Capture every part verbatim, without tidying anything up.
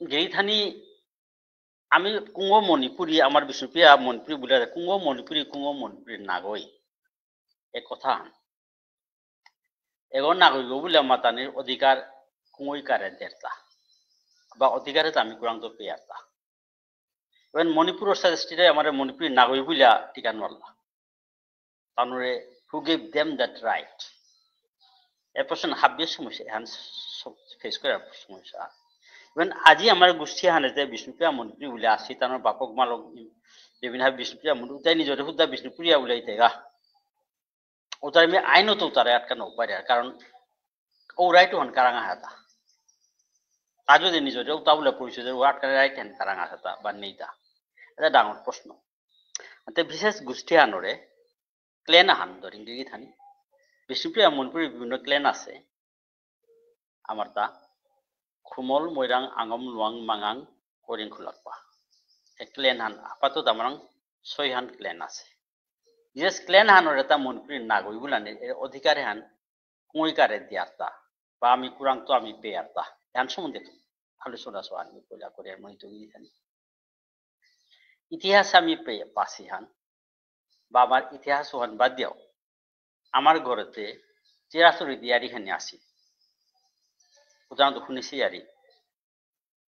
গিরিথানি আমি কুঙগ মণিপুরী, আমার বিষ্ণুপ্রিয়া মণিপুরী বুলে, কুঙগ মণিপুরী, কুঙগ মণিপুরী নাগই। এ কথা। এগ নাগই বুলে মাতানির অধিকার কুঙগই কারে দেরতা। বা অধিকারে তো আমি কুরাং তো পেয়ারতা। Even মণিপুরর statistics-এ আমার মণিপুরী নাগই বুলিয়া টিকা নড়লা। তানুরে, who gave them that right? এ প্রশ্ন হাবিয়ে সমস্যা, এহান স-, face করার সমস্যা। Even আজি আমার গোষ্ঠী হানেতে বিষ্ণুপ্রিয়া মণিপুরী বুলে আসি, তানুর বাপক মালক বিভিন্ন বিষ্ণুপ্রিয়া মণিপুরী, তাই নিজরে হুদ্দা বিষ্ণুপ্রিয়া বুলে ইতেগা। ওতার আমি আইনত ওতারে আটকানো পারে, কারণ ও right ওহান কারাঙা হাতা। তা যদি নিজরে ওতা বুলে পরিচয় দেয়, ও আটকানো right হান কারাঙা হাতা বা নেইতা। এটা ডাঙর প্রশ্ন। তে বিশেষ গোষ্ঠী আনরে clan আহান ধরিং গিরি থানি। বিষ্ণুপ্রিয়া মণিপুরী বিভিন্ন clan আছে। আমার তা খুমল, মৈরাং, আঙম, লুয়াং, মাঙাং, করিং খুলাকপা। এ clan হান আপাতত আমারাং ছয়হান clan আছে। বিশেষ clan হানর এটা মণিপুরী নাগই বুলানি এর অধিকার হান কুঙগই কারে দিয়ারতা বা আমি কুরাং তো আমি পেয়ারতা। এহান সম্বন্ধে তো আলোচনা সহান পয়লা করে মণিপুরী এহান। ইতিহাস আমি পে-, পাসি হান, বা আমার ইতিহাস ওহান বাদ দিয়াও, আমার ঘরেতে চিরাচরিত ইয়ারি হানি আসি। উদাহরণত শুনিছি ইয়ারি,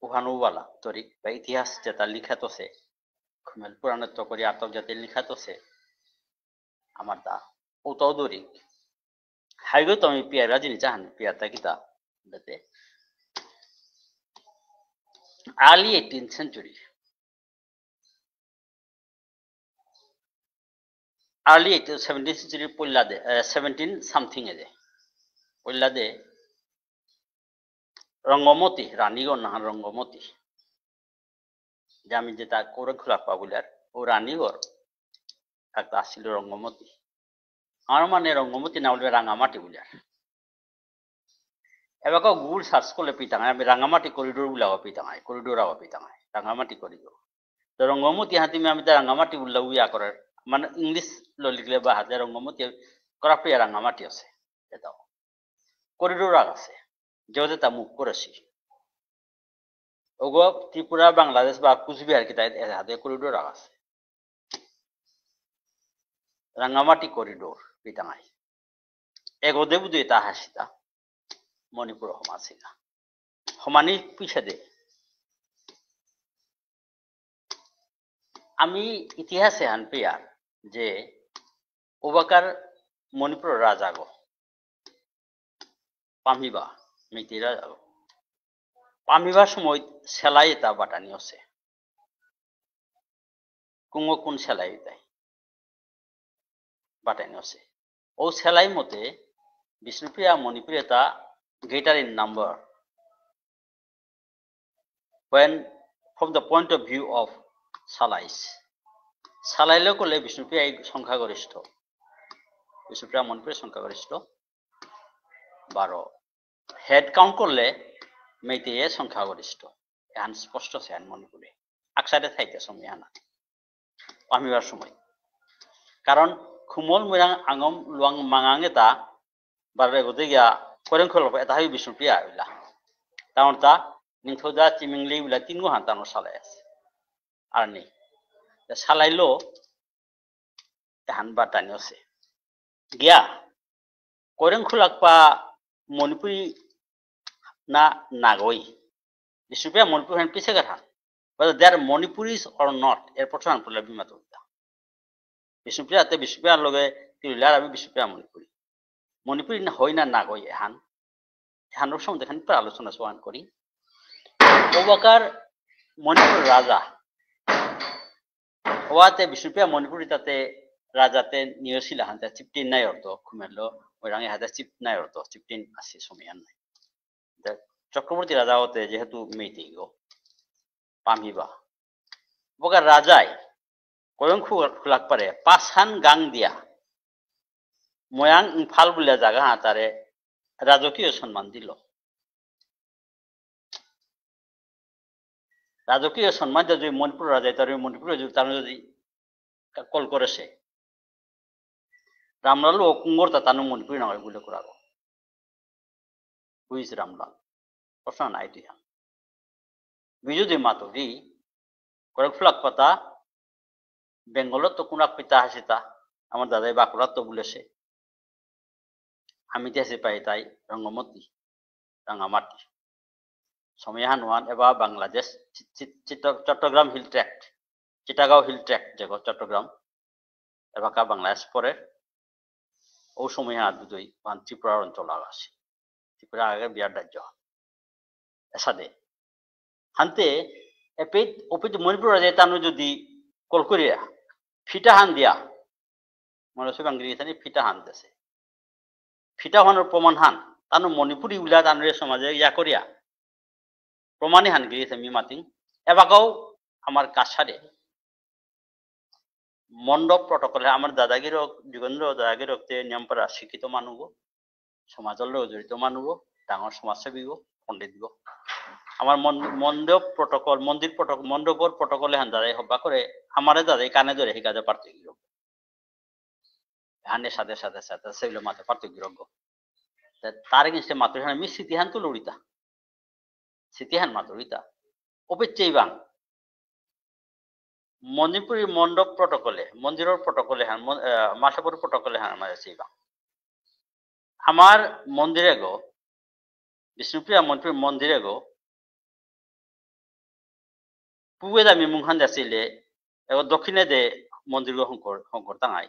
উহানো ওয়ালা, তরিক, বা ইতিহাস যেটা লিখাত আছে, খুমেল পুরাণত তো করি আতক জাতি লিখাত আছে, আমার তা, ওটাও দরিক। হাইগো তো আমি পিয়ারা জিনিস চাহান, পিয়ারতা কিতা, বেতে। Early eighteenth century, early eighteen, seventeenth century পইলা দে, এ, seventeen something এ দে। পইলা দে রঙ্গমতি, রানীগর নাহান রঙ্গমতি। যে আমি যেটা করে খোলা পাবুলার, ও রানীগর একটা আসিল রঙ্গমতি। আমার মানে রঙ্গমতি না বুলবে রাঙামাটি বুলার। এবার Google search করলে পিতাঙায়, আমি রাঙামাটি corridor বুলাও পিতাঙায়, corridor আওয়া পিতাঙায়, রাঙামাটি corridor। তো রঙ্গমতি হাতি আমি, আমি তো রাঙামাটি বুললা উইয়া করে, মানে English লো লিখলে বা হাতে রঙ্গমতি করাপিয়া রাঙামাটি আছে, এটাও। Corridor আগ আছে, যেহেতু তা মুখ করেছি। ওগো ত্রিপুরা, বাংলাদেশ বা কুচবিহার কিতা এ হাতে corridor আগ আছে। রাঙামাটি corridor, পিতাঙাই। এগোদে বুধু এটা হাসিতা, মণিপুর হমাসিতা। হমানি পিছেদে। আমি ইতিহাসে হান পেয়ার যে ওবাকার মণিপুর রাজাগো, পামিবা, মেইতেই রাজাগো। পামিবার সময় সেলাই এটা বাটানি আছে। কুঙগ কোন সেলাই এটাই বাটানি আছে। ও সেলাই মতে বিষ্ণুপ্রিয়া মণিপুরী এটা greater in number when from the point of view of Salais. সালাই লোক হলে বিষ্ণুপ্রিয়া এই সংখ্যাগরিষ্ঠ, বিষ্ণুপ্রিয়া মণিপুরী সংখ্যাগরিষ্ঠ বারো। Head count করলে মেইতেই সংখ্যাগরিষ্ঠ। এহান স্পষ্ট আছে আন মণিপুরে। আকসারে থাইতে সময় আনা। পামিবার সময়। কারণ খুমল, মৈরাং, আঙম, লুয়াং, মাঙাং এটা বারো এগোতে গিয়া করেং খোলা এটা হয় বিষ্ণুপ্রিয়া হইলা। কারণ তা নিংথৌজা, চিমিংলি হইলা তিন গো হান তানোর সালাই আছে। আর নেই। তা সালাইলো এহান বাটানি আছে। গিয়া, করেং খুলাকপা মণিপুরী না নাগই। বিষ্ণুপ্রিয়া মণিপুরী হান পিছে কথা। Whether they are Manipuris or not, এর প্রশ্ন আন পড়লে বিমাত উঠা। বিষ্ণুপ্রিয়া তে বিষ্ণুপ্রিয়ার লগে তিরিলার আমি বিষ্ণুপ্রিয়া মণিপুরী। মণিপুরী না হই না নাগই এহান। এহানর সম্বন্ধে খানি পরে আলোচনা সহান করি। ওবাকার মণিপুর রাজা। ওয়াতে বিষ্ণুপ্রিয়া মণিপুরী তাতে রাজাতে নিয়সিলা হানতে chieftain নাই অর্থ, খুমেলো, ওই রাঙে হাতে chief নাই অর্থ, chieftain আসি সময় নাই। তা চক্রবর্তী রাজা হতে যেহেতু মেইতেই গো, পামিবা। ওবাকার রাজাই, কয়ং খু-, খুলাক পারে, পাঁচহান গাং দিয়া, ময়াং ইম্ফাল বুলিয়া জাগা হাতারে রাজকীয় সম্মান দিল। রাজকীয় সম্মান যদি মণিপুর রাজা, তার মণিপুর যদি তার যদি কল করেছে, রামলাল ও কুঙ্গর তা তানু মণিপুরী নামে উল্লেখ করা গো। Who is Ramlal? প্রশ্ন নাই তুই। বিজুদি মাতুরি, করেক ফুলাক পাতা, বেঙ্গলত তো কুনাক পিতা হাসিতা, আমার দাদাই বাঁকুড়াত তো বলেছে। আমি দেশে পাই তাই রঙ্গমতি, রাঙামাটি। সময় হান ওয়ান এবার বাংলাদেশ, চি-, চি-, চিত্ত-, Chattogram hill tract, Chittagong hill tract, দেখো চট্টগ্রাম, এবাকা বাংলাদেশ পরে, ও সময় হাত দুদই ওয়ান ত্রিপুরার অঞ্চল আগ আছে। ত্রিপুরা আগে বিরাট রাজ্য। এসাদে। হানতে, এপেই, ওপেই মণিপুর রাজা তানু যদি কল করিয়া, ফিটা হান দিয়া, মনে হচ্ছে বাঙালি এখানে ফিটা হান দেশে। ফিটা হানর প্রমাণ হান, তানু মণিপুরী উলা তানুরে সমাজে ইয়া করিয়া, প্রমাণী হান গিরি আমি মাতিং। এবাকাও আমার কাছারে মণ্ডপ প্রটোকলে আমার দাদাগিরক, যুগেন্দ্র দাদাগিরক তে নিয়ম পারা শিক্ষিত মানুগো, সমাজর লগে জড়িত মানুগো, ডাঙর সমাজসেবীগো, পণ্ডিতগো। আমার মন-, মণ্ডপ প্রটোকল, মন্দির প্রটোকল, মণ্ডপর প্রটোকলে হান দাদাই হব্বা করে, আমারে দাদাই কানে ধরে হিকাতে পারতে গিরক। হানে সাথে সাথে সাথে সেগুলো মাতে পারতে গিরক। তা-, তার against এ মাতুরি হান মি স্মৃতি হান তুলুরিতা। স্মৃতি হান মাতুরিতা। ওপেচ্চেই বাং। মণিপুরী মণ্ডপ প্রটোকলে, মন্দিরর প্রটোকলে হান, মন-, আহ, মালঠাপুর প্রটোকলে হান আমার চেইবা। আমার মন্দিরে গো, বিষ্ণুপ্রিয়া মণিপুরী মন্দিরে গো, পূবেদে আমি মুংহান দেসিলে, এগো দক্ষিণেদে মন্দির গো হংকর, হংকর তাঙাই।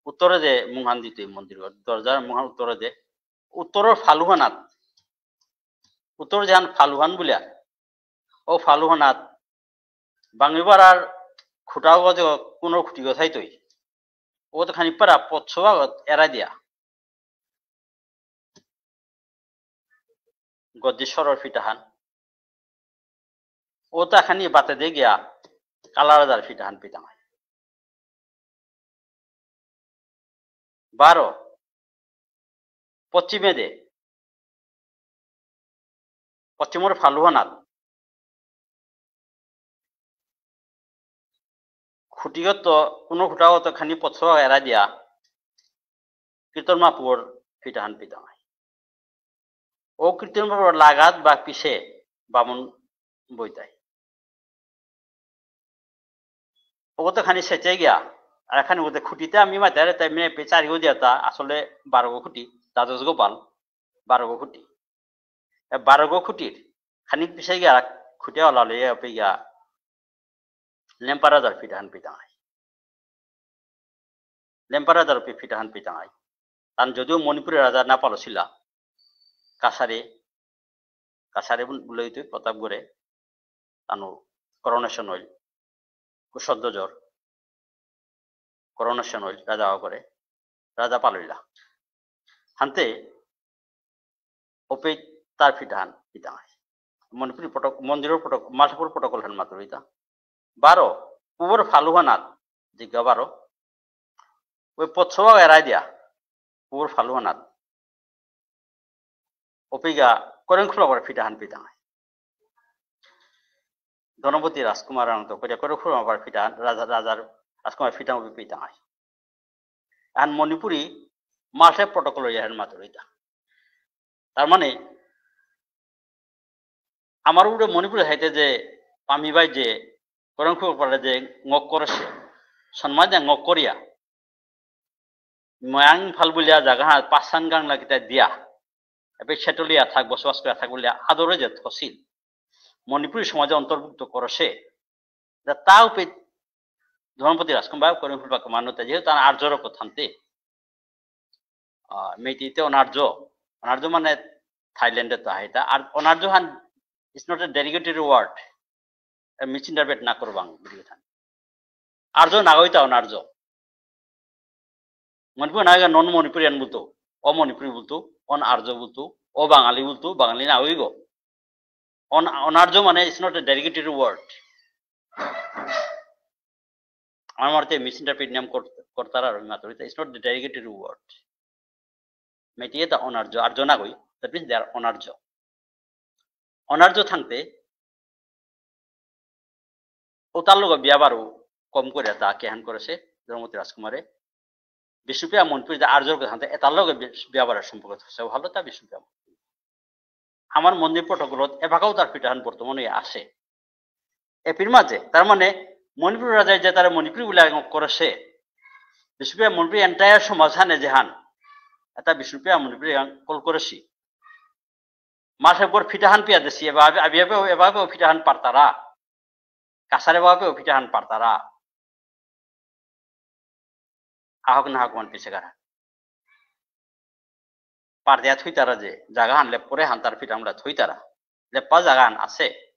উত্তরেদে মুংহান দিতে মন্দির গো, দরজার মুংহান উত্তরেদে। উত্তরর ফালুহানাত, উত্তর যেহান ফালুহান বুলিয়া, ও ফালুহানাত বাঙিবার আর খুঁটাও গজে কোনো খুঁটি গথাই তৈ। ও তো খানি পারা পথসোয়া এরা দিয়া। গদ্দেশ্বরর ফিটাহান। ও তা খানি বাতে দে গিয়া কালারাজার ফিটাহান পিতামাই। বারো, পশ্চিমেদে, পশ্চিমর ফালুহানাত, খুঁটিগত, কোনো খুঁটাগত খানি পথসোয়া এরা দিয়া, কীর্তন মাপুর ফিটাহান পিতামাই। ও কীর্তন মাপুর লাগাত বা পিছে বামুন বইতাই। ওগত খানি সেচে গিয়া, আর খানি ওতে খুঁটিতে আমি মাতারে তাই মেয়ে পে চারিগো দিয়াতা, আসলে বারোগো খুঁটি, দ্বাদশ গোপাল, বারোগো খুঁটি। এ বারোগো খুঁটির, খানি পিছে গিয়া খুঁটে ওলা লইয়া পে গিয়া, লেম্পা রাজার ফিটাহান পিতাঙাই। লেম্পা রাজার পে ফিটাহান পিতাঙাই। তান যদিও মণিপুরের রাজা না পালসিলা, কাছারে, কাছারে বুল-, বুলইতে প্রতাপগড়ে, তানু coronation হইল, কুশধ্বজর coronation হইল, রাজা করে, রাজা পালইলা। হানতে, ওপে তার ফিটাহান পিতাঙাই। মণিপুরী প্রটো-, মন্দিরর প্রটো-, মালঠাপুর প্রটোকল হান মাতুরিতা। বারো, পূবর ফালুহানাত, জিজ্ঞা বারো। ওই পথসোয়া এরাই দিয়া, পূবর ফালুহানাত। ওপিগা করেং খুলা করে ফিটাহান পিতাঙাই। ধনপতি রাজকুমার আনন্দ করে করে খুলা করে ফিটাহান, রাজা, রাজার রাজকুমার ফিটাহান পিতাঙাই। And মণিপুরী মালঠার প্রটোকল ইয়ার মাতুরিতা। তার মানে, আমার উপরে মণিপুরী সাহিত্যে যে পামিবাই যে করংখু পারে যে ঙক করেছে, সম্মান যে ঙক করিয়া, ময়াং ফাল বুলিয়া জাগা হা পাঁচহান গাং লাগিতে দিয়া, এবে সেটলিয়া থাক, বসবাস করে থাক বুলিয়া আদরে যে থসিল, মণিপুরী সমাজে অন্তর্ভুক্ত করেছে। দা তাও পে ধনপতি রাজকুমার করংখু পাকে মান্যতা যেহেতু তার আর্যর কথান্তে, আহ, মেইতেইতে অনার্য, অনার্য মানে থাইল্যান্ডে তো হয় তা, আর অনার্য হান is not a derogatory word, এ misinterpret না করবাং, video থান। আর্য না হইতা অনার্য। মণিপুর না হইগা non Manipurian বলতো, অমণিপুরী বলতো, অনার্য বলতো, অবাঙালি বলতো, বাঙালি না হইগো। অন-, অনার্য মানে is not a derogatory word। আমার মতে misinterpret নাম কর-, করতারা আর মাত্র, it's not the derogatory word। মেইতেইয়ে তা অনার্য, আর্য না কই, that means they are অনার্য। অনার্য থাকতে ও তার লগে বিয়া বারো কম করে তা কেহান করেছে ধনপতি রাজকুমারে। বিষ্ণুপ্রিয়া মণিপুরী যে আর্যর কথা থাকতে এটার লগে বি-, বিয়া বারো সম্পর্ক থাকছে ভালো তা বিষ্ণুপ্রিয়া মণিপুরী। আমার মন্দির পটকরত এবাকাও তার ফিটাহান বর্তমানে আছে। এপির মাঝে, তার মানে মণিপুর রাজায় যে তারা মণিপুরী বুলে আগে করেছে, বিষ্ণুপ্রিয়া মণিপুরী entire সমাজ হানে যেহান, এটা বিষ্ণুপ্রিয়া মণিপুরী কল করেছি। মাসে পর ফিটাহান পিয়া দেছি, এভাবে, এভাবে, এভাবে ফিটাহান পারতারা। কাছারে বাপেও ফিটাহান পারতারা। আহক না হক মান পিছেকার। পারদিয়া থইতারা যে, জাগা হান লেপ করে হান তার ফিটামলা থইতারা। লেপা জাগা হান আছে।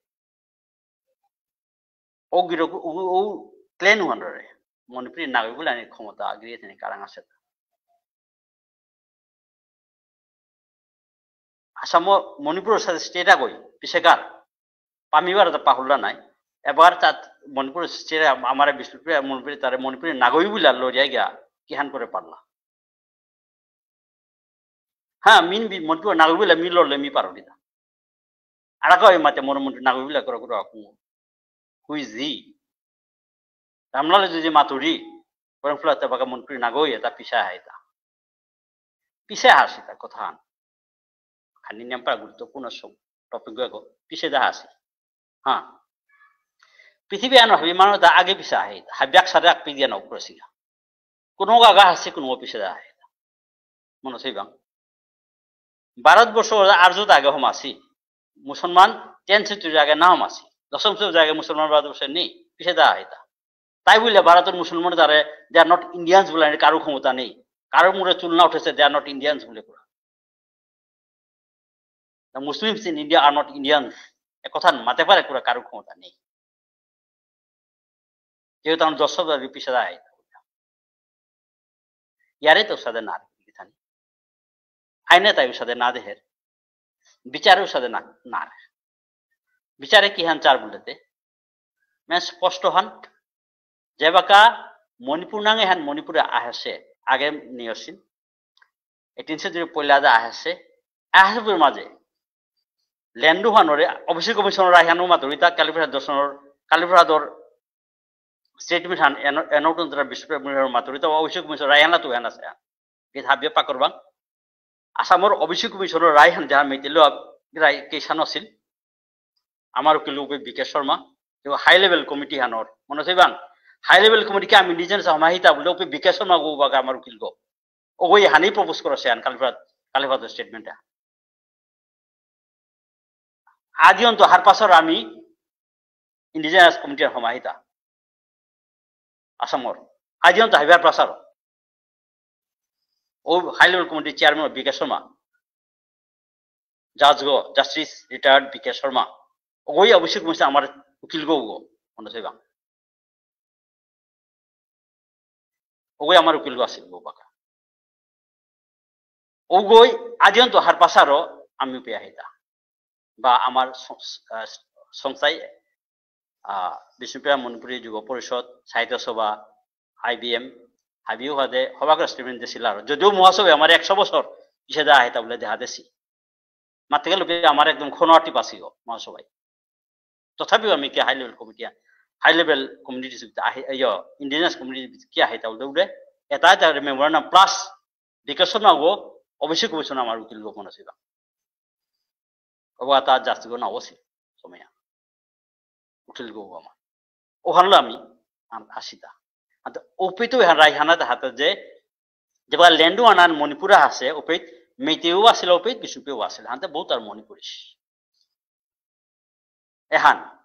ও গিরক, ও, ও clan হানরে। মণিপুরী নাগরিক বুলে আনি ক্ষমতা আগিয়ে তিনি কারাং আছে। আসামও মণিপুরর সাথে state আগই, পিছেকার। পামিবার তো পাহুল্লা নাই। এবার তাত মণিপুর state আম-, আমারে বিষ্ণুপ্রিয়া মণিপুরী তারে মণিপুরী নাগই বুলা লড়িয়া গিয়া কিহান করে পারলা। হ্যাঁ, মিন বি-, মণিপুর নাগই বুলা মি লড়লে মি পারো দিতা। আরাকা ওই মাতে মোর মণিপুর নাগই বুলা করো করো আকু। হুইজি। রামলাল যদি মাতুরি, পরম ফুলাতে বাকা মণিপুরী নাগই এটা পিছে আহাইতা। পিছে আহাসিতা কথা হান। খানি নিয়াম পারা গুরুত্বপূর্ণ সব topic গো পিছে দা আসি। হ্যাঁ। পৃথিবী আনো হাবি মানো দা আগে পিছে আহে। হাবিয়াক সাদে আক পিদিয়া না উপরে সিগা। কোনো গাগা আসি কোনো পিছে দা আহে। মনে সেই বাং। ভারতবর্ষ আর্য দা আগে হমাসি। মুসলমান ten century আগে না হমাসি। দশম century আগে মুসলমান ভারতবর্ষে নেই। পিছে দা আহে তা। তাই বুলে ভারতর মুসলমান তারে, they are not Indians বুলে কারো ক্ষমতা নেই। কারো মুড়ে চুল না উঠেছে, they are not Indians বুলে করা। The Muslims in India are not Indians। এ কথা মাতে পারে করা কারো ক্ষমতা নেই। যেহেতু আমার দশ শতাব্দী পিছে দাঁড়ায়। ইয়ারে তো সাদে না রে, এখানে। আইনে তাই সাদে না দেহের। বিচারেও সাদে না, না রে। বিচারে কি হান চার বলতে? মানে স্পষ্ট হান। যেবাকা মণিপুর নাঙে হান মণিপুরে আহেসে, আগে নিয়সিন। Eighteen century পয়লা দা আহেসে। আহেসে মাঝে। লেন্ডু হানরে, ওবিসি কমিশনর রায়হানও মাতুরিতা, কালীপ্রসাদ দর্শনর, কালীপ্রসাদর statement হান, এন-, এনউট তারা বিষ্ণুপ্রিয়া মণিপুরর মাতুরিতা, ওবিসি কমিশনর রায়হানা তো হান আছে। কি হাবিয়ে পাকরবাং। আসামর ওবিসি কমিশনর রায়হান যাহা মেইতেইলো রায় কেসান আছিল। আমার উকিল উপে বি কে শর্মা, তো high level committee হানর। মনে আছে বাং? High level committee কে আমি নিজে না সমাহিতা বলে উপে বি কে শর্মা গো বাগা আমার উকিল গো। ওগো এহানি propose করেসে আন কালীপ্রসাদ, কালীপ্রসাদ statement। আদিয়ন্ত হারপাসর আমি indigenous community হমাহিতা। আসামর। আদিয়ন্ত হাবিয়ার পাসার। ও high level committee chairman B K Sharma. Judge গো, Justice retired B K Sharma. ওগই অভিষেক মইসে আমার উকিল গো গো। মনে আছে বাং। ওগই আমার উকিল গো আছিল গো বাকা। ওগই আদিয়ন্ত হারপাসারও আমি উপে আহিতা। বা আমার সং-, আহ, সংস্থায়, আহ, বিষ্ণুপ্রিয়া মণিপুরী যুব পরিষদ, সাহিত্য সভা, আই বি এম, হাবিও হাদে হবাক statement দিছিল আর। যদিও মহাসভায় আমার একশো বছর পিছে দা আহিতা বলে দেখা দেছি। মাতে গেল কি আমার একদম খনোয়াটি পাসি গো মহাসভায়। তথাপিও আমি কি high level committee, high level communities আহে, ইয়, indigenous community কি আহে তা উঠে উঠে, এটা এটা memorandum plus discussion না গো, অভিষেক কমিশন আমার উকিল গো মনে ছিল। ওবা তা জাস্ট গো না ওসি সময়। উকিল গো আমার। ওহানলো আমি আম-, আসিতা। আনতে ওপিত এহান রায়হানা দেহাতে যে, যেবা লেন্ডু আনান মণিপুরে আছে, ওপিত মেইতেইও আছিল, ওপিত বিষ্ণুপ্রিয়াও আছিল। হানতে বহুত আর মণিপুরিস। এহান।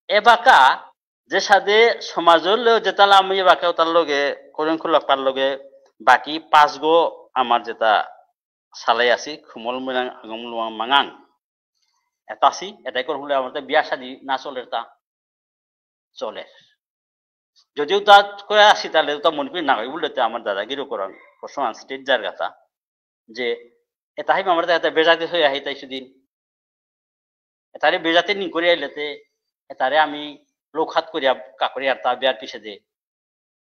এবাকা যে সাদে সমাজর লো যেতালা আমি এবাকা ওতার লগে, করিং খুলকপার লগে, বাকি পাঁচ গো আমার যেতা সালাই আছি, খুমল মিরাং, আগম লুয়াং, মাঙাং। এটা আছি, এটাই কোন হলে আমার তো বিয়া শাদী না চলের তা। চলের। যদিও তা করে আসি, তাহলে তো মণিপুরি নাগই বলতে আমার দাদাগিরি করার প্রশ্ন স্টেট যার কথা। যে এটা হাইবে আমার তো এটা বেজাতে হয়ে আহি তাই সেদিন। এটারে বেজাতে নি করে আইলেতে, এটারে আমি লোক হাত করিয়া কাকরি আর তা বিয়ার পিছে দে।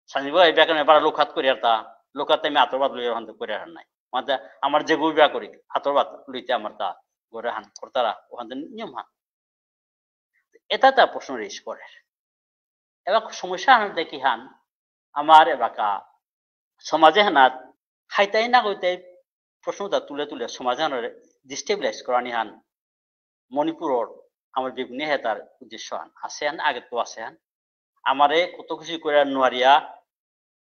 সানিব এই ব্যাকরণ এবার লোক হাত করি আর তা, লোক হাতে আমি আতর বাদ লইয়া হান করে আর নাই। মানে আমার যে গই বিয়া করি, আতর বাদ লইতে আমার তা ঘরে হান করতারা, ওখান নিয়ম হান। এটা তা প্রশ্ন রেজ করে। এবার সমস্যা হান দেখি হান, আমার এবাকা সমাজে হানাত হাইতাই না কইতে প্রশ্নটা তুলে তুলে সমাজে হান ডিস্টেবিলাইজ করানি হান। মণিপুরর আমার বেগুনি হেতার উদ্দেশ্য হান আছে হান, আগে তো আছে হান। আমারে কত কিছু করে নোয়ারিয়া,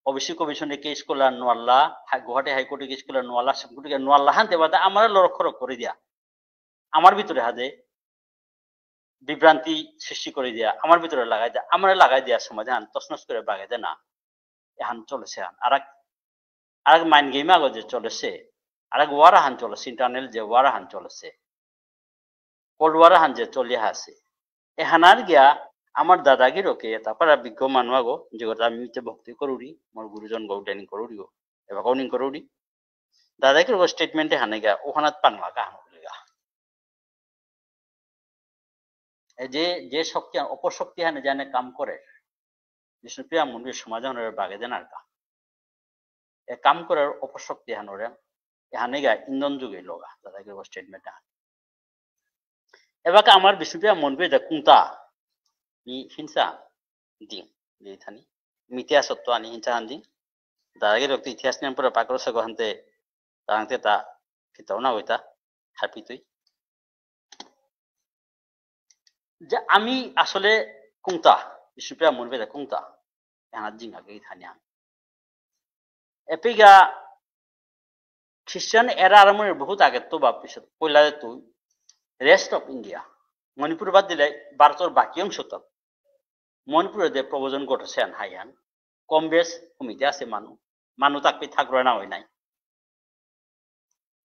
ওবিসি কমিশনে কেস করলা নোয়াল্লা, হাই-, গুয়াহাটি হাইকোর্টে কেস করলা নোয়াল্লা, সুপ্রিম কোর্টে নোয়াল্লা হান দেবাদে আমারে লড়খড় করে দিয়া, আমার ভিতরে হাদে বিভ্রান্তি সৃষ্টি করে দিয়া, আমার ভিতরে লাগাই দিয়া, আমারে লাগাই দিয়া সমাধান তছনছ করে বাগে দেনা। এহান চলেছে হান। আর এক, আর এক মাইন্ড গেম আগে যে চলেছে, আর এক ওয়ার হান চলেছে, ইন্টারনাল যে ওয়ার হান চলেছে, কোল্ড ওয়ার হান যে চলি আছে, এহানার গিয়া আমার দাদাগিরকে তারপরে বিজ্ঞ মানু আগো, যে কথা আমি মিতে ভক্তি করুরি, মোর গুরুজন গো ডেন করুরি গো, এবার কৌনিং করুরি। দাদাগির গো স্টেটমেন্টে হানে গিয়া, ওখানাত পাংলা কাহানো গা। এ যে, যে শক্তি, অপশক্তি হানে জানে কাম করে, বিষ্ণুপ্রিয়া মন্দির সমাজ হানরে বাগে দেনার কা। এ কাম করার অপশক্তি হানরে, এহানে গা ইন্ধন যোগে লগা, দাদাগির গো স্টেটমেন্ট হান। এবাকা আমার বিষ্ণুপ্রিয়া মনবে দা কুংতা, নি হিংসা দিং, দি থানি। মিথ্যা সত্য আনি হিংসা হান দিং। দাদাগির রক্ত ইতিহাস নিয়ম পরে পাকর সগো হানতে, তারাংতে তা, কিতাও না হইতা, হ্যাপি তুই। যে আমি আসলে কুংতা, বিষ্ণুপ্রিয়া মনবে দা কুংতা, এহানা জিঙ্গা গই থানি আন। এপিগা খ্রিস্টান এরা আরম্ভ বহুত আগে তো বা পিছত পয়লা তো rest of India, মণিপুর বাদ দিলে ভারতর বাকি অংশ তো মণিপুরে যে প্রব্রজন ঘটেছে আন হাইহান, কম বেশ কমিতে আছে মানু, মানু তাকপি থাকরে না হয় নাই।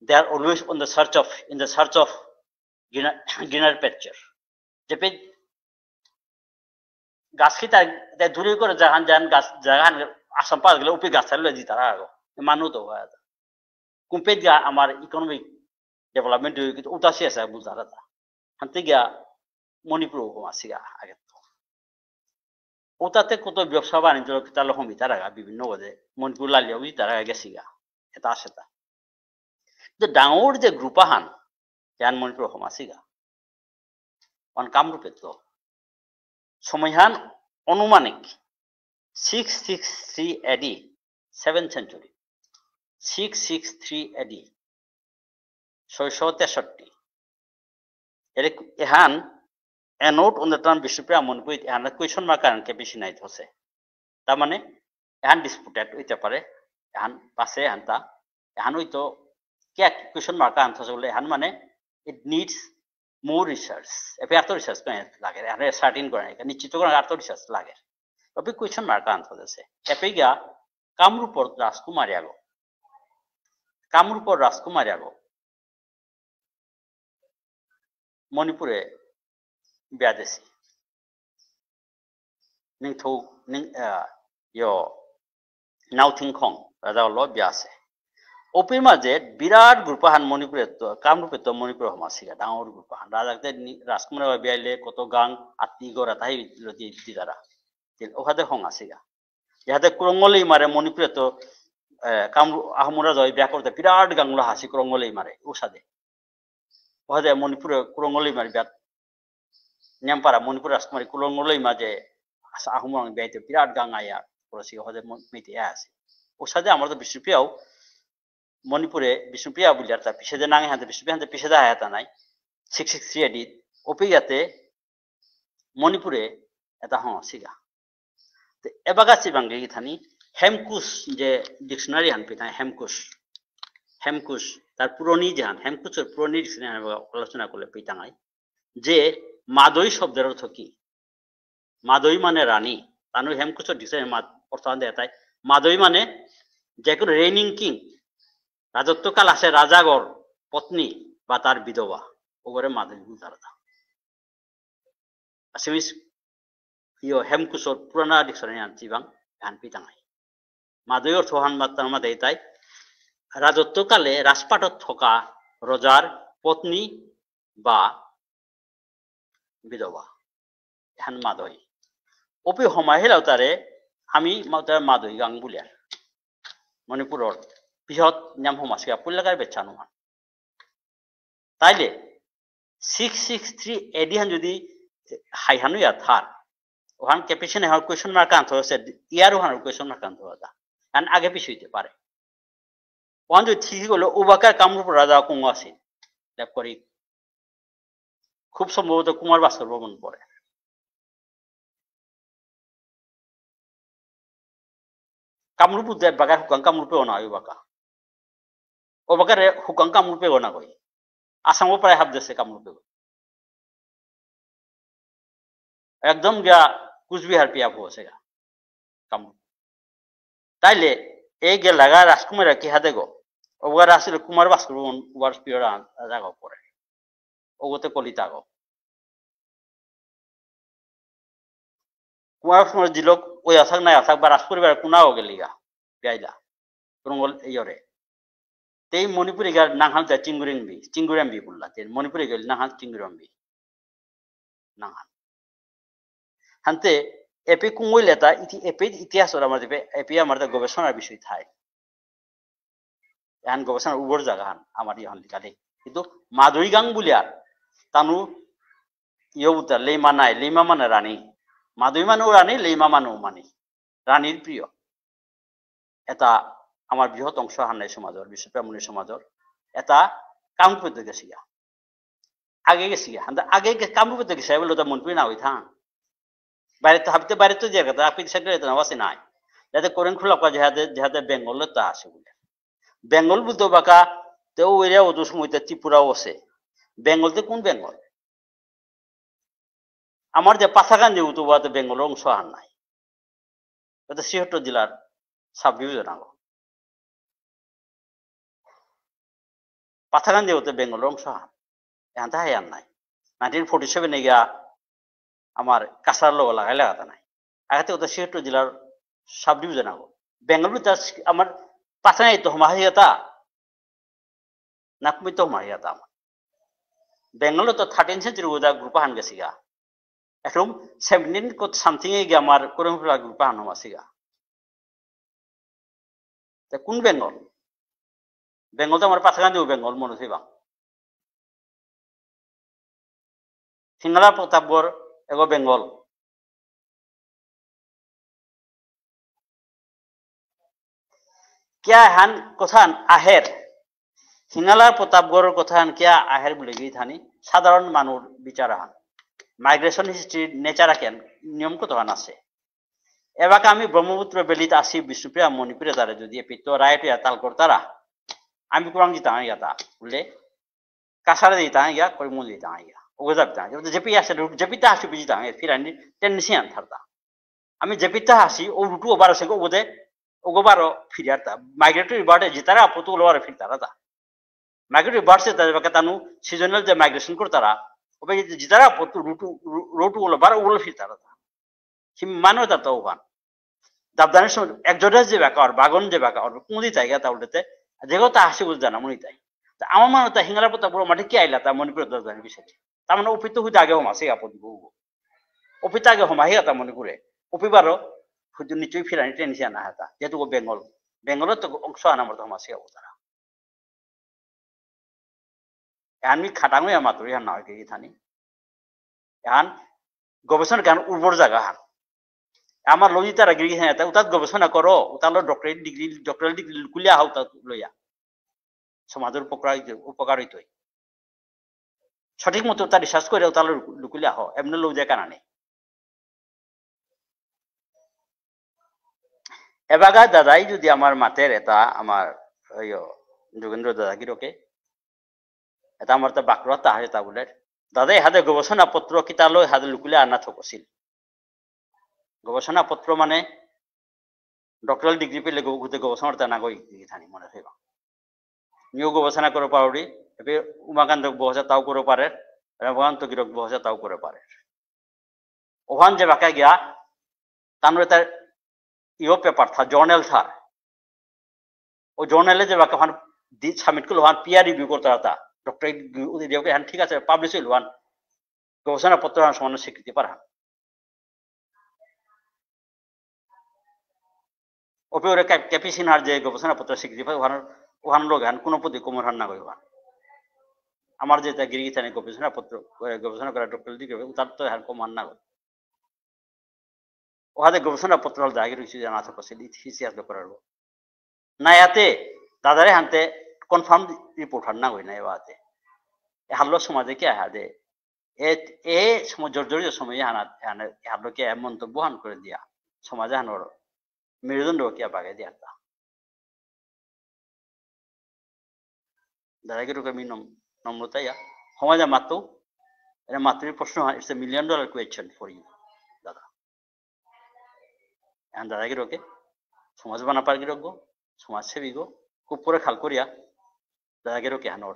They are always on the search of, in the search of greener, greener pasture. যেপে গাছ কি তার তাই দূরে করে জাহান জাহান গাছ জাহান আসাম পাস গেলে উপি গাছ থাকলে দিতারা আগো। মানু তো হয়। কুম্পেত গা আমার ইকোনমিক ডেভেলপমেন্ট হয়ে কিন্তু উতাসি আছে বুঝারা তা। হানতে গিয়া মণিপুর হুকুম আসিগা আগে তো। উতাতে কত ব্যবসা বাণিজ্য কিতালো হমিতারাগা বিভিন্ন গজে মণিপুর লালিয়া উইতারাগা গেছিগা। এটা আছে তা। যে ডাঙর যে গ্রুপ আহান, যেহান মণিপুর হুকুম আসিগা। অন কামরূপে তো। সময়হান অনুমানিক six six three A D, seventh century, six six three A D, ছয়শো তেষট্টি। এরে এহান a note on the term Bishnupriya Manipuri, Ehan question mark কারণ কে বেশি নাই হসে। তার মানে এহান ডিসপুটেড হইতে পারে, এহান পাশে এহান তা, এহান হইতো কে question mark আনতে হসে বলে এহান মানে it needs more research। এপে এত রিসার্চ করে লাগে, এহান সার্টিন করে নিশ্চিত করে এত রিসার্চ লাগে। তবে question mark আনতে হসে। এপে গিয়া কামরূপর রাজকুমারী আগো, কামরূপর রাজকুমারী আগো মণিপুরে বিয়া দেসি। নিংথৌ, নিং, আহ, ইয়ো, নাওথিংখং রাজা হলো বিয়া আছে। ওপি মাঝে বিরাট গ্রুপ আহান মণিপুরে তো, কামরূপে তো মণিপুরে হমাসিগা, ডাঙর গ্রুপ আহান। রাজা তে নি-, রাজকুমার বিয়াইলে কত গাং আত্তি গড়া তাই লতি দিতারা। তিল ওহাদে হং আসিগা। যাহাতে কুরঙ্গলেই মারে মণিপুরে তো, এ, কামরূপ আহোম রাজা ওই বিয়া করতে বিরাট গাংলো হাসি কুরঙ্গলেই মারে, ওসাদে। ওহাদে মণিপুরে কুরঙ্গলেই মারে বিয়া নিয়ামপারা মণিপুর রাজকুমারী কুরঙ্গলেই মাঝে আসা আহোম রং বিয়াইতে বিরাট গাং আয়া করেসি, ওহাদে ম-, মিতে আসে। ওসাদে আমার তো বিষ্ণুপ্রিয়াও মণিপুরে বিষ্ণুপ্রিয়া বুলিয়ার তা পিছেদে নাঙে হাতে বিষ্ণুপ্রিয়া হাতে পিছেদে হায়াতা নাই। Six six three A D, ওপি ইয়াতে মণিপুরে এটা হঙসিগা। তে এবাকা চিবাংগে ইথানি হেমকুশ যে ডিকশনারি হান পিতাঙাই হেমকুশ। হেমকুশ, তার পুরনি যেহান, হেমকুশর পুরনি ডিকশনারি হান এবাকা আলোচনা করলে পিতাঙাই। যে মাদই শব্দের অর্থ কি? মাদই মানে রানী। তানু হেমকুশর ডিকশনারি মাদ-, অর্থ আনতে এটাই। মাদই মানে যে কোনো রেইনিং কিং, রাজত্বকাল আছে রাজাগর পত্নী বা তার বিধবা, ওগরে মাদই বুলতারা। Assamese, ইয়ো, হেমকুশর পুরানা ডিকশনারি আনছি বাং, আন পিতাঙাই। মাদই অর্থ হান মাত্তার মাদে তাই, রাজত্বকালে রাজপাটত থকা ৰজাৰ পত্নী বা বিধবা। এহান মাদই। ওপি হমাহিলাও তারে, আমি মা-, তারে মাদই গাং বুলিয়ার। মণিপুরর বৃহৎ নিয়াম হমাসিগা পুল্লাকার বেচানুমান। তাইলে six six three A D হান যদি হাইহানু ইয়া থার, ওহান caption এহান question mark আনতে হয়েছে, ইয়ার ওহান question mark আনতে হয়েছে। কারণ আগে পিছু হইতে পারে। ওহান যদি ঠিক হলো, উবাকার কামরূপ রাজা কুঙ্গ আছে, লেপ করি। খুব সম্ভবত কুমার ভাস্কর বর্মন পরে। কামরূপ উদ্যান বাগা হুকাং কামরূপে অনা অইবাকা। ও বাগারে হুকাং কামরূপে অনা কই। আসামও প্রায় হাফ দেশে কামরূপে। একদম গিয়া কুচবিহার পিয়া পৌঁছে গা। কামরূপ। তাইলে এই গেলাগা রাজকুমার কি হাতে গো? ওগা রাসেল কুমার ভাস্কর বর্মন ওয়ার পিওর জাগা পরে। ওগোতে কলিতা গো। কুমার ভাস্কর জিলক ওই আসাক নাই আসাক বা রাজপরিবার কুনাও গেলিগা। গাইলা। কুরঙ্গল ইয়রে। তেই মণিপুরী গার নাঙহাল তা চিঙ্গুরিংবি, চিঙ্গুরামবি বুললা। তেই মণিপুরী গার নাঙহাল চিঙ্গুরামবি। নাঙহাল। হানতে এপি কুঙ্গই লেতা ইতি-, এপি ইতিহাস ওরা আমার দেবে, এপি আমার দে গবেষণার বিষয় থাই। এহান গবেষণার উর্বর জায়গা হান আমার ইহান লিখালে। কিন্তু মাদুই গাং বুলিয়ার তানু ইয় বুতা লেইমা নাই, লেইমা মানে রানী। মাদুই মানেও রানী, লেইমা মানেও মানি। রানীর প্রিয়। এটা আমার বৃহৎ অংশ হান নাই সমাজর, বিষ্ণুপ্রিয়া মণিপুরী সমাজর। এটা কাম করতে গেছিগা। আগে গেছিগা। হানতে আগে গে-, কাম করতে গেছে, বলে তো মণিপুরী না হই থাং। বাইরে তো হাবিতে বাইরে তো দিয়ে গেছে, আপনি সেটা এটা না, বাসে নাই। যাতে করেন খোলা করা, যাতে, যাতে বেঙ্গল তো আসে বলে। বেঙ্গল বুলতে বাকা, তে ও এরিয়া ও তো সময় তে ত্রিপুরাও আছে। বেঙ্গল তে কোন বেঙ্গল? আমার যে পাথাকান্দি উতুবাতে বেঙ্গলর অংশ আর নাই। এটা সিহট্ট জেলার সাব ডিভিশন আগ। পাথাকান্দি হতে বেঙ্গলর অংশ আর। এখান থেকে আর নাই। নাইনটিন ফোর্টি সেভেন এ গিয়া আমার কাছাড় লোক লাগাই লাগাতে নাই। আগে তো সিহট্ট জেলার সাব ডিভিশন আগ। বেঙ্গল বুলতে আমার পাথাকান্দি তো হমাহিয়াতা। নাকমিত মারিয়া দাম। বেঙ্গল তো থার্টিন সেঞ্চুরি উদা গ্রুপ হান গেছিগা। এখন সেভেন্টিন কত সামথিং এ গিয়া আমার কোরমফুলা গ্রুপ হান মাসিগা। তে কোন বেঙ্গল? বেঙ্গল তো আমার পাথাকান্দিও বেঙ্গল মনে হইবা। সিঙ্গালা প্রতাপগড় এগো বেঙ্গল। কিয়া হান কথান আহের? সিঙ্গালা প্রতাপগড়র কথান কিয়া আহের বুলে গিয়ে থানি সাধারণ মানুর বিচার হান। মাইগ্রেশন হিস্ট্রি নেচার কেন নিয়ম কত হান আছে। এবাকা আমি ব্রহ্মপুত্র বেলিত আসি বিষ্ণুপ্রিয়া মণিপুরে তারা যদি এপিত রাইট ইয়া তাল করতারা, আমি কুরাং জিতাং ইয়াতা বুলে কাছাড়ে দিতাম ইয়া, করিমগঞ্জ দিতাম ইয়া, ওগো যাবিতাম ইয়া। যেপি আসে, যেপিতা আসে, বিজিতাম ইয়া, ফিরানি টেন্ডেন্সি আন থারতা। আমি যেপিতা আসি, ও রুটু ওবার আসে, ওগোদে, ওগো বারো ফিরিয়ারতা। মাইগ্রেটরি বার্ডে জিতারা, আপত্তি ওলো বারো ফিরতারা তা। মাইগ্রেটরি বার্ডসে তাদের বাকে তানু সিজনাল যে মাইগ্রেশন করতারা, ওবে জিতারা আপত্তি রুটু, রু-, রুটু ওলো বারো ওলো ফিরতারা তা। হিম মানু তা তো ওহান। দাবদানের সময় একজোটাস যে বেকা অর, বাগন যে বেকা অর, কুঁদি তাইগা তা উল্টেতে, যেগো তা হাসি বুঝ জানা মনি তাই। তা আমার মানু তা হিঙ্গালা পতা বুড়ো মাঠে কি আইলা তা মণিপুরে দাবদানের বিষয়ে। তা মানে উপিত হুইতে আগে হমাসে আপদ গো। উপিত আগে হমাহি তা মণিপুরে। উপি বারো, হুজু নিচুই ফিরানি টেনিসি আনা হাতা। যেহেতু ও বেঙ্গল, বেঙ্গল তো অংশ আনা মরতে হমাসে অবতারা। এহান মি খাটাং ইয়া মাতুরি হান না হইকে ইথানি। এহান গবেষণা গান উর্বর জায়গা হান। আমার লজিতারা গিরি হান, উতাত গবেষণা করো, উতালো ডক্টরেট ডিগ্রি, ডক্টরাল ডিগ্রি লুকুলিয়া হা উতাত লইয়া। সমাজর উপকার হইতই, উপকার হইতই। সঠিক মতো উতা রিসার্চ করে উতালো লুকুলিয়া হো, এমনি লজিয়া কানা নেই। এবাগা দাদাই যদি আমার মাতের এটা আমার, ওই, যোগেন্দ্র দাদা গিরকে, এটা আমার তো বাঁকড়া তা হয় তা বলে। দাদাই হাতে গবেষণা পত্র কিতালো হাতে লুকুলে আনা থকছিল। গবেষণা পত্র মানে ডক্টরাল ডিগ্রি পেলে গো-, গুতে গবেষণা তা না গই থানি মনে হইবা। নিউ গবেষণা করে পারি, এবে উমাকান্ত বহসা তাও করে পারে, রমাকান্ত গিরক বহসা তাও করে পারে। ওহান যে বাকা গিয়া, তানুরে তার ইয়ো পেপার থা, জার্নাল থা। ও জার্নালে যে বাকা ওহান দি-, সাবমিট করলো, ওহান পিয়ার রিভিউ করতে রাতা। ডক্টর ইয়ো কে হান ঠিক আছে, পাবলিশ হইল ওহান। গবেষণা পত্র হান সমান স্বীকৃতি পার হান। ওপে ওরে কে-, কেপি সিনহার যে গবেষণা পত্র স্বীকৃতি পায়, ওহান, ওহান লোক হান কোনো পদে কমর হান না গই ওহান। আমার যেটা গিরিগিথানি গবেষণা পত্র, এ, গবেষণা করা ডক্টর ডিগ্রি, উতার তো হান কম হান না গই। ওহাতে গবেষণা পত্র হল দাগি রয়েছে জানা থাকছে, ইতি-, ইতিহাস করার। না ইয়াতে, দাদারে হানতে কনফার্ম রিপোর্ট হান না গই না এবাতে। এ হাল্লো সমাজে কি আহাদে? এ, এ সময় জর্জরিত সময় এহানাত, এহানে, এহানলোকে এ মন্তব্য হান করে দিয়া, সমাজ এহানর মেরুদণ্ড কিয়া বাগে দিয়া তা। দাদাগিরকে আমি নম-, নম্রতা ইয়া, সমাজে মাতো, এরা মাতুরি প্রশ্ন হয়, it's a million dollar question for you, দাদা। এখন দাদাগিরকে, সমাজ বানা পারগিরক গো, সমাজসেবী গো, খুব করে খাল করিয়া, দাদাগিরকে হানর।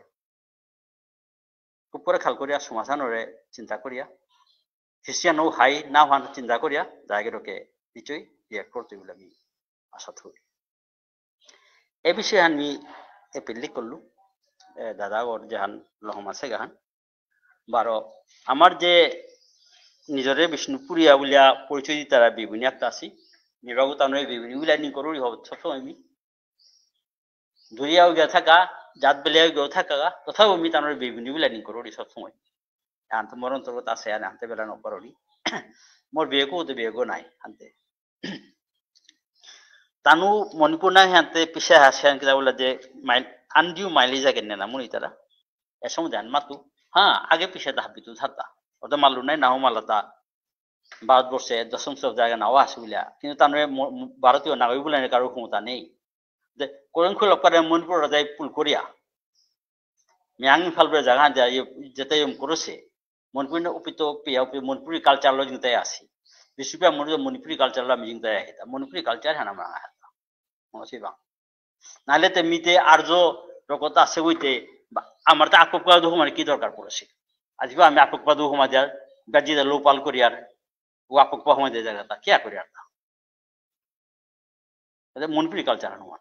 খুব করে খাল করিয়া সমাজ হানরে চিন্তা করিয়া, হিসিয়া নৌ হাই না হান চিন্তা করিয়া, দাদাগিরকে নিশ্চয়ই react করতে বলে আমি আশা করি। এ বিষয়ে আমি appeal করলু, এ, দাদা ওর যেহান লহম আছে গাহান। বারো, আমার যে নিজরে বিষ্ণুপুরিয়া বুলিয়া পরিচয় দিতারা বেইবুনি একটা আছি, নির্বাগ তানরে বেইবুনি বুলিয়া নি করুরি হব সবসময় আমি। দূরিয়াও গিয়া থাকা, জাত বেলিয়াও গিয়া থাকা, তথাও আমি তানরে বেইবুনি বুলিয়া নি করুরি সবসময়। আনতে মোর অন্তর্গত আছে, আর আনতে বেলা নকরুরি। মোর বিয়েগো তো বিয়েগো নাই, আনতে। তানু মণিপুর না হানতে পিছে আসে আন কিতা বুলে যে মাইল-, undue mileage আগে নেনা মুনি তারা। এ সময় ধ্যান মাতু। হ্যাঁ, আগে পিছে তা হাবিতু থাকতা। ওটা মালু নাই, নাও মালাতা। ভারতবর্ষে দশম সব জায়গা নাও আসে বুলিয়া। কিন্তু তানু ম-, ম-, ভারতীয় নাগরিক বুলে কারো ক্ষমতা নেই। যে কোরেং খুলক পারে মণিপুর রাজাই পুল করিয়া। মিয়াং ইম্ফাল বুলে জায়গা হান দিয়া ইয়ে-, যেতে ইয়ম করেছে। মণিপুরী না উপিত পিয়া উপি মণিপুরী culture লো জিংতাই আসি। বিষ্ণুপ্রিয়া মণিপুরী, মণিপুরী culture লো আমি জিংতাই আহিতা। মণিপুরী culture হানা মানা আহিতা। মনে হচ্ছে বাং। নাহলে তে মিতে আর্য রকত আছে হইতে বা আমার তো আপকপা দুহ মানে কি দরকার পড়েছে? আজ বা আমি আপকপা দুহ মানে দিয়া, গাজি দা লোপাল করি আর, ও আপকপা হমাই দে জায়গা তা, কিয়া করি আর তা? এতে মণিপুরী culture আনুমান।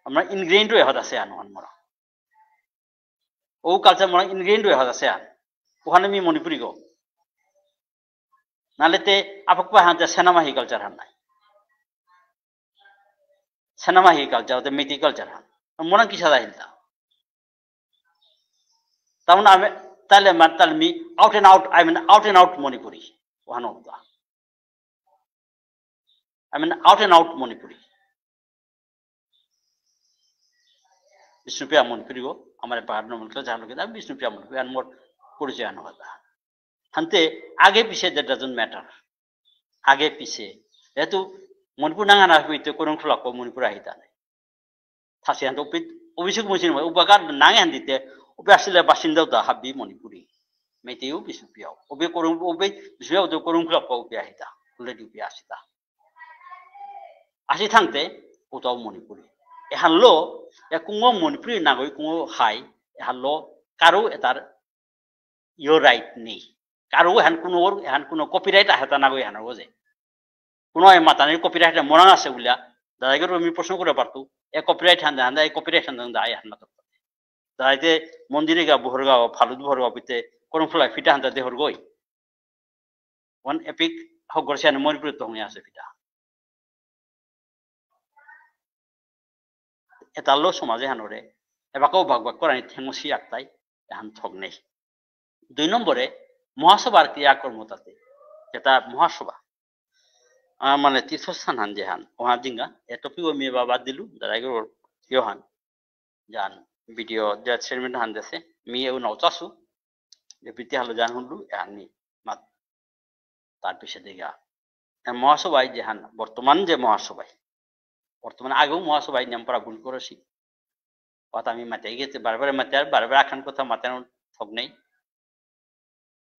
আমরা ingrained হয়ে হত আছে আনুমান মরা। ও culture মরা ingrained হয়ে হত আছে আন। ওখানে মি মণিপুরী গো। নালে তে আপকপা হান তে সেনামাহি culture হান নাই। সেনামাহি culture, তে মেইতেই culture হান। মরা কি সাদা হিলতা? তার মানে আমি, তাহলে মা-, তাহলে me out and out, I mean out and out Manipuri. ওখানে হতো। I mean out and out Manipuri. বিষ্ণুপ্রিয়া মণিপুরী গো, আমার পাহাড় নমন করে জানো কিনা, বিষ্ণুপ্রিয়া মণিপুরী, আর মোর পরিচয় আনো কথা। হানতে আগে পিছে, that doesn't matter। আগে পিছে। যেহেতু মণিপুর নাঙা না হইতে কোনো খোলাক মণিপুর আহিতা নেই। থাসি হানতে উপি-, অভিষেক মৈশিন হয়, উবাকার নাঙে হান দিতে, উপে আসলে বাসিন্দা উদা হাবি মণিপুরী। মেইতেইও বিষ্ণুপ্রিয়াও। উপে করুম, উপে বিষ্ণুপ্রিয়াও তো করুম খুলাপ উপে আহিতা। Already উপে আসিতা। আসি থাকতে, উতাও মণিপুরী। এহানলো, এ কুঙো মণিপুরী নাগরিক কুঙো হাই, এহানলো কারো এটার ইয়ো right নেই। কারো এহান কোনো ওর, এহান কোনো copyright আহেতা নাগো এহান ওজে। কোনো এ মাতানির copyright মরাং আছে বুলিয়া, দাদাগিরো আমি প্রশ্ন করে পারতু, এ copyright হান দে, হান দে, এ copyright হান দে, হান দে, এহান মাত্র। দাদাইতে মন্দিরে গা, বহরগাঁও, ফালুত বহরগাঁও পিতে, কোনো ফুলাই ফিটা হান দে, দেহর গই। ওয়ান epic হগর সিয়ানে মণিপুরে তো হঙে আছে ফিটা। এতালো সমাজে হানরে, এবাকাও ভাগ ভাগ করানি থেমসি আকতাই, এহান থক নেই। দুই নম্বরে, মহাসভার ক্রিয়াকর্ম তাতে, যেটা মহাসভা, আহ, মানে তীর্থস্থান হান যেহান, ওহান জিঙ্গা, এ topic ও মি বাবা দিলু, দাদাগিরো ইয়ো হান, জান, video যে statement হান দেসে, মি এও নাও চাসু, যে প্রীতি হালো জান হুনলু, এহান মি মাত, তার পিছে দিগা। এ মহাসভায় যেহান, বর্তমান যে মহাসভায়, বর্তমানে আগেও মহাসভায় নিয়ম পারা ভুল করেছি। কথা আমি মাতে গেছে, বারে বারে মাতে আর বারে বারে আখান কথা মাতানো থক নেই।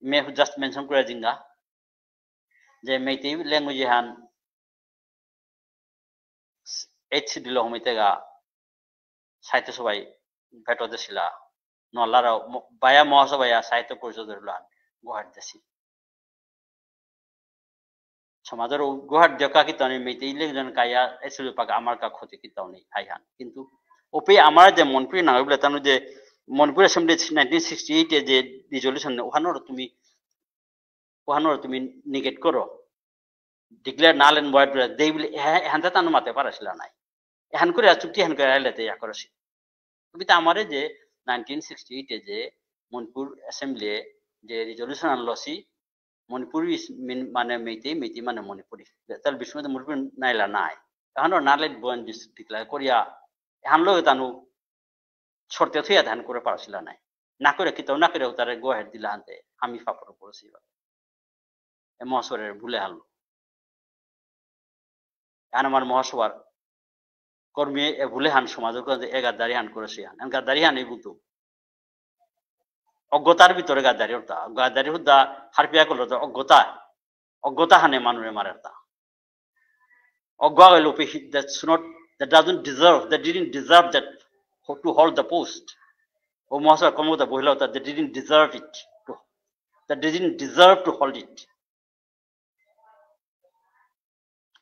মে just mention করে জিঙ্গা যে মেইতেই language হান eighth schedule হমিতে গা সাহিত্য সভায় ভেটো দেছিলা, নলারা ম-, বায়া মহাসভায় সাহিত্য পরিষদের লান গুয়াহাটি দেছি। সমাজর উ-, গুয়াহাটি দিয়কা কিতাও নেই, মেইতেই লেগজন কায়া এসে পাকা আমার কা ক্ষতি কিতাও নেই, হাই হান। কিন্তু ওপে আমার যে মণিপুরী নাগরিক বলে তানু যে Manipur assembly nineteen sixty eight এ যে resolution ওহানর তুমি, ওহানর তুমি negate করো, declare null and void করে দেই বলে এহা-, এহানতে তানু মাতে পারাছিলা নাই। এহান করে চুক্তি এহান করে আইলেতে ইয়া করেছি। তুমি তো আমারে যে nineteen sixty eight এ যে মণিপুর assembly যে resolution আনলছি, মণিপুরি is mean মানে মেইতেই, মেইতেই মানে মণিপুরি। তাহলে বিষ্ণুপ্রিয়া মণিপুরি নাইলা নাই। এহানর null and void declare করিয়া, এহানলো তানু শর্তে থইয়া ধ্যান করে পারছিলা নাই। না করে, কিতাও না করে উতারে go ahead দিলা হানতে, আমি ফাপড় পড়ছি বা। এ মহাসভার ভুলে হারলো। এখন আমার মহাসভার কর্মী এ ভুলে হান সমাজর কাছে এ গাদ্দারি হান করেছি হান। এখন গাদ্দারি হান এই বুলতো। অজ্ঞতার ভিতরে গাদ্দারি হতা। গাদ্দারি হুদ্দা হারপিয়া করলো তো অজ্ঞতা। অজ্ঞতা হানে মানুরে মারের তা। অজ্ঞ হইল P-, that's not, that doesn't deserve, that didn't deserve that, to hold the post. ও মহাসভার কর্মকর্তা বহিল তা, they didn't deserve it. To, that didn't deserve to hold it.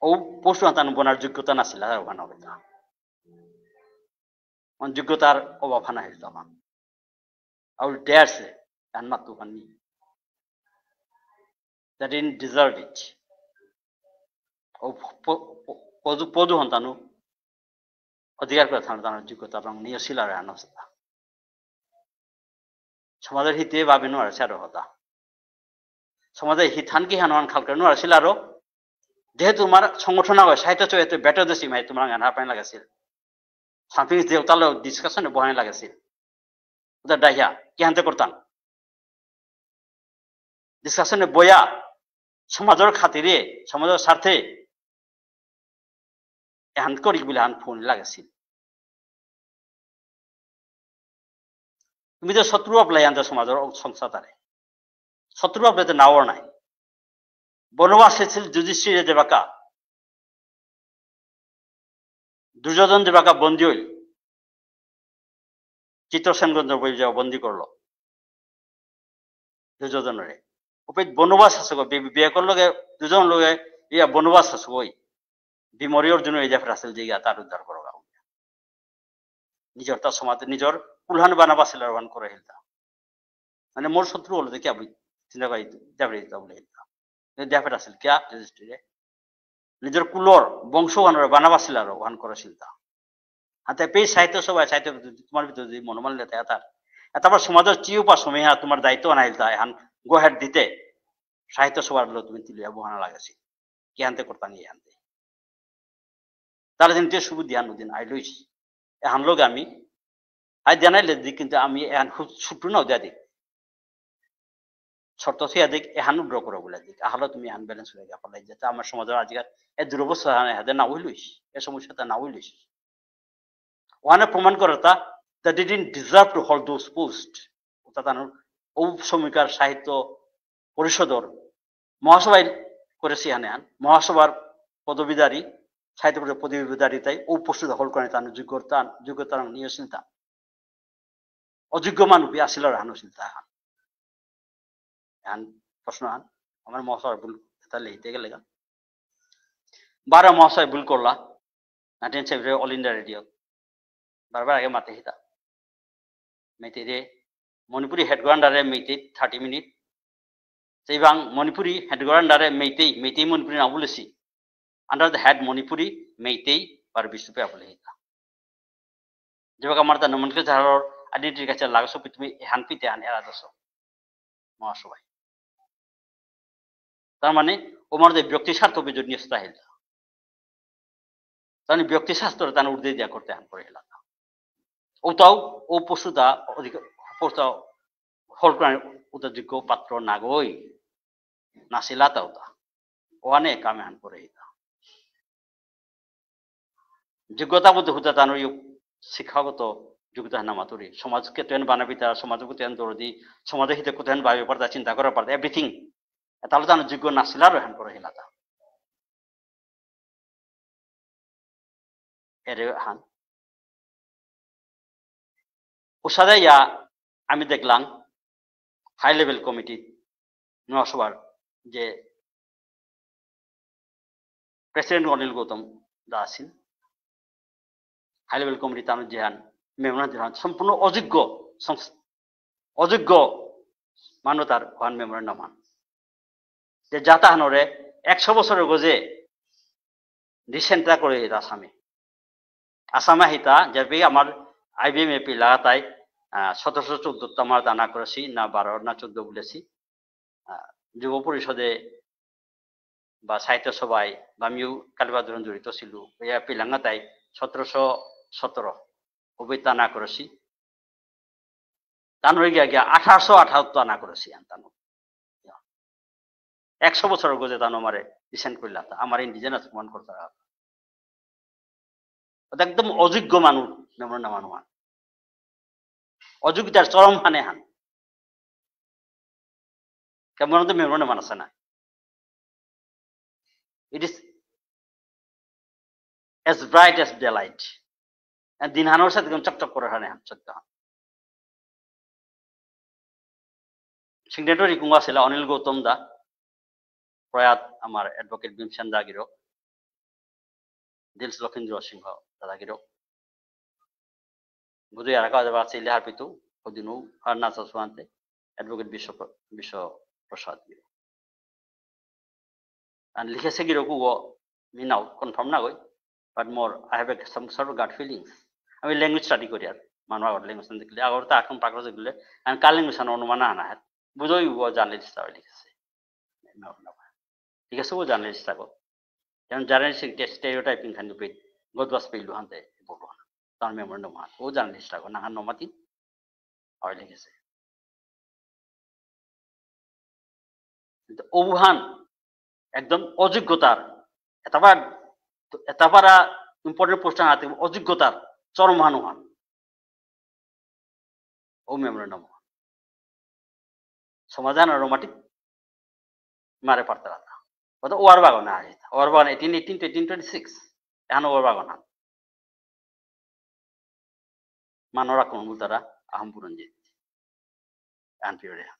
ও post হান তানু বনার যোগ্যতা নাছিল, আর ওখানে হবে না। মানে যোগ্যতার অভাব হানা হইল তখন। I will dare say, and মাতু পানি। They didn't deserve it. ও প-, প-, পদু, পদু হন তানু অধিকার করে থানা তানু যোগ্যতা এবং নিয়ে শিলারে আনস্তা। সমাজের হিতে ভাবে নোয়ার সারো হতা। সমাজের হিত হান কি হান হান খাল করে নোয়ার শিলারো। যেহেতু তোমার সংগঠন হয়, সাহিত্য চরিত্র বেটার দেশি মাই তোমার আঙ্গান হারপানি লাগাছিল। সামথিং দেউতালো discussion এ বহানি লাগাছিল। ওদের ডাইয়া, কি হানতে করতাম? Discussion এ বয়া, সমাজর খাতিরে, সমাজর স্বার্থে, এহান করি বলে হান ফোন লাগাছিল। তুমি তো শত্রু আপলাই আনতে সমাজর সংস্থা তারে। শত্রু আপলাই তো নাওর নাই। বনবাস হয়েছিল যুধিষ্ঠিরে দেবাকা। দুর্যোধন দেবাকা বন্দী হইল। চিত্রসেন গন্ধর্ব বন্দী করলো দুর্যোধনরে। উপেত বনবাস আছে গো, বি-, বিয়ে করলো গে দুর্যোধন লগে, ইয়া বনবাস আছে গই। বিমরি অর্জুন এই জাফর আসল যে ইয়া তার উদ্ধার করো গাও। নিজর তার সমাজ, নিজর কুলহান বানাবাসিল আর ওহান করে হিলতা। মানে মোর শত্রু হলো দেখি আমি চিন্তা করি জাফর হিলতা বলে হিলতা। জাফর আসল কিয়া যুধিষ্ঠিরে। নিজর কুলর বংশ ওহানরে বানাবাসিল আর ওহান করে হিলতা। হাতে পেয়ে সাহিত্য সভায় সাহিত্য তোমার ভিতরে যদি মনোমালিন্য থাকে তার। এ তারপর সমাজর চিউ পা সময় তোমার দায়িত্ব আনাইলতা এহান go ahead দিতে। সাহিত্য সভার বলে তুমি তুলিয়া বহানা লাগাছি। কি আনতে করতাম ইয়ে আনতে। তাহলে দিন তুই সুবুদ্ধি আনো দিন আই লইস। এহান লোক আমি, আই জানাইলে দিক কিন্তু আমি এহান হু-, ছুটু নাও দিয়া দিক। শর্ত থইয়া দিক, এহান উড্র করো বলে দিক। আহলে তুমি এহান balance হয়ে গেল। যাতে আমার সমাজর আজকাল এ দুরবস্থা হানে হাতে না হইলইস, এ সমস্যাটা না হইলইস। ওহানে প্রমাণ করে তা, they didn't deserve to hold those post. অর্থাৎ তানুর ঔ সময়কার সাহিত্য পরিষদর মহাসভায় করেছি হানে হান, মহাসভার পদবীধারী, সাহিত্য পরিষদ পদবীধারী তাই ঔ post hold করে তানুর যোগ্যতা, যোগ্যতা নিয়ে চিন্তা। অযোগ্য মানুষ আসিল আর হানো চিন্তা হান। এহান প্রশ্ন আন, আমার মহাশয় ভুল, এটা লিখতে গেলে গা। বারো মহাশয় ভুল করলা, nineteen seventy All India Radio। বারবার আগে মাতে হিতা। মেইতেইরে, মণিপুরী head গো under এ মেইতেই thirty minute। সেইবাং মণিপুরী head গো under এ মেইতেই, মেইতেই মণিপুরী না বলেছি। Under the head মণিপুরী, মেইতেই, বারো বিষ্ণুপ্রিয়া বলে হিতা। যেবাকা আমার তা nomenclature identity কাছে লাগা সব তুমি এহান পিতে আন এরা দশ। মহাসভায়। তার মানে, ওমার যে ব্যক্তি স্বার্থ বিজয় নিয়ে সেটা হিলতা। তার মানে ব্যক্তি স্বার্থ তার ঊর্ধ্বে দিয়া করতে হান করে হিলাতা। ওটাও, ও পশুতা অধিক, পশুতা হল করে উতা যোগ্য পাত্র নাগই। নাসিলাতা ওটা। ওহানে কামে হান করে হিতা। যোগ্যতা বুদ্ধি হুতা তানুর ইউ শিক্ষাগত যোগ্যতা হান মাতুরি। সমাজকে তেন বানাবিতা, সমাজকে তেন দরদি, সমাজে হিতে কুতেন ভাবে পারতা, চিন্তা করে পারতা, everything। তাহলে তানুর যোগ্য নাসিলা রহান করে হিলাতা। এরে হান। উসাদে ইয়া আমি দেখলাম high level committee মহাসভার যে president অনিল গৌতম দা আছেন, high level committee তানুর যেহান memorandum যেহান সম্পূর্ণ অযোগ্য সংস-, অযোগ্য মান্যতার ওহান memorandum হান। যে জাতা হানরে একশো বছরের গজে recent করে এটা আসামে। আসামে হিতা, যেপি আমার আইবিএম এপি লাগাতাই, আহ, সতেরোশো চোদ্দ আমার দানা করেছি, না বারো না চোদ্দ বলেছি। আহ, যুব পরিষদে বা সাহিত্য সভায় বা আমিও কালীবাদুরন জড়িত ছিল, এপি লাগাতাই সতেরোশো সতেরো অবৈতা না করেছি। তানুরে গিয়া গিয়া আঠারোশো আঠাত্তর আনা করেসি আন তানু। একশো বছর গজে তানু আমারে descend করিলা, তা আমার indigenous প্রমাণ করতে হবে। ওটা একদম অযোগ্য মানুষ, মেমোরেন্ডাম আনুহান। অযোগ্যতার চরম হানে হান। কেমন তো মেমোরেন্ডাম আন আছে না? It is as bright as daylight. And দিনহানর সাথে একদম চকচক করে হানে হান, সত্য হান। Signatory কুঙগ আছিলা? অনিল গৌতম দা, প্রয়াত আমার advocate ভীমসেন দা গিরক, দিলস লক্ষীন্দ্র সিংহ দাদা গিরক। বুধই আর কাজ আছে ইলে হারপিতু, ওদিনও আর না সুয়ান্তে, advocate বিশ্ব প্র-, বিশ্ব প্রসাদ গিরক। And লিখেসে গিরকু ও, মি নাও confirm না গই, but more, I have a, some sort of gut feelings. আমি language study করি আর, মানু আগর language study করলে, আগর তা এখন পাকড়া করলে, and কার language আন অনুমান আনা হয়, বুঝই ও journalist তা লিখেসে। ঠিক আছে, ও journalist থাকো। যেমন journalist একটা stereotyping খান পেয়ে, গদবাস পেইলু হানতে, বলবো না। তার memorandum হান, ও journalist থাকো, নাহান নমাতি, হয় লিখেসে। কিন্তু ওহান একদম অযোগ্যতার, এতাবার, এতাবারা important post হাতে অযোগ্যতার চরম হান ওহান। ও memorandum। সমাধান আর romantic মারে পারতারা। ওটা ওয়ার বাগন আছে। ওয়ার বাগন eighteen eighteen to eighteen twenty-six। এহান ওয়ার বাগন হান। মানরা কোন বুলতারা আহম পুরঞ্জিত। এহান period এহান।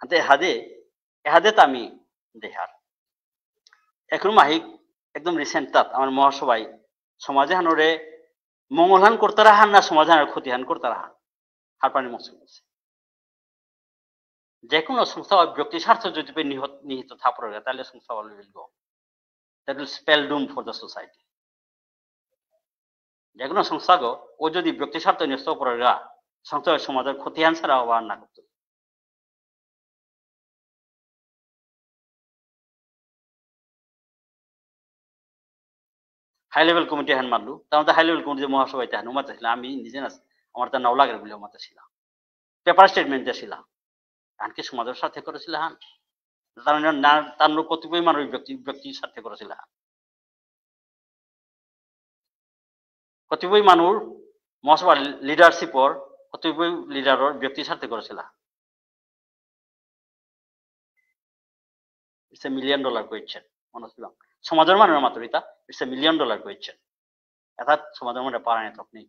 হাতে হাদে, এহাদে তামি দেহার। এখন মাহিক একদম recent তাত আমার মহাসভায় সমাজ এহানরে মঙ্গলহান করতারা হান না সমাজ এহানর ক্ষতিহান করতারা হান। হারপানি মকসুদ আছে। যে কোনো সংস্থা বা ব্যক্তি স্বার্থ যদি পে নিহত, নিহিত থাপড়ে, তাহলে সংস্থা will go. That will spell doom for the society. যে কোনো সংস্থাগো, ও যদি ব্যক্তি স্বার্থ নিহিত পড়ে গা, সংস্থা সমাজের ক্ষতি আনসার আহ্বান না করতে। High level committee হান মারলু, তার মধ্যে high level committee মহাসভায় তাহান উমাতে ছিল, আমি নিজে না, আমার তা নাও লাগে বলে উমাতে ছিল। Paper statement দিয়েছিল। আনকি সমাজের স্বার্থে করেছিল হান। তার মানে না, তার লোক কতিপয় মানুষ ব্যক্তি, ব্যক্তির স্বার্থে করেছিল হান। কতিপয় মানুষ মহাসভার leadership র, কতিপয় leader র ব্যক্তির স্বার্থে করেছিল হান। It's a million dollar question. মনে হচ্ছিল সমাজের মানুষ মাত্র এটা, it's a million dollar question. অর্থাৎ সমাজের মধ্যে পারানি তক নেই।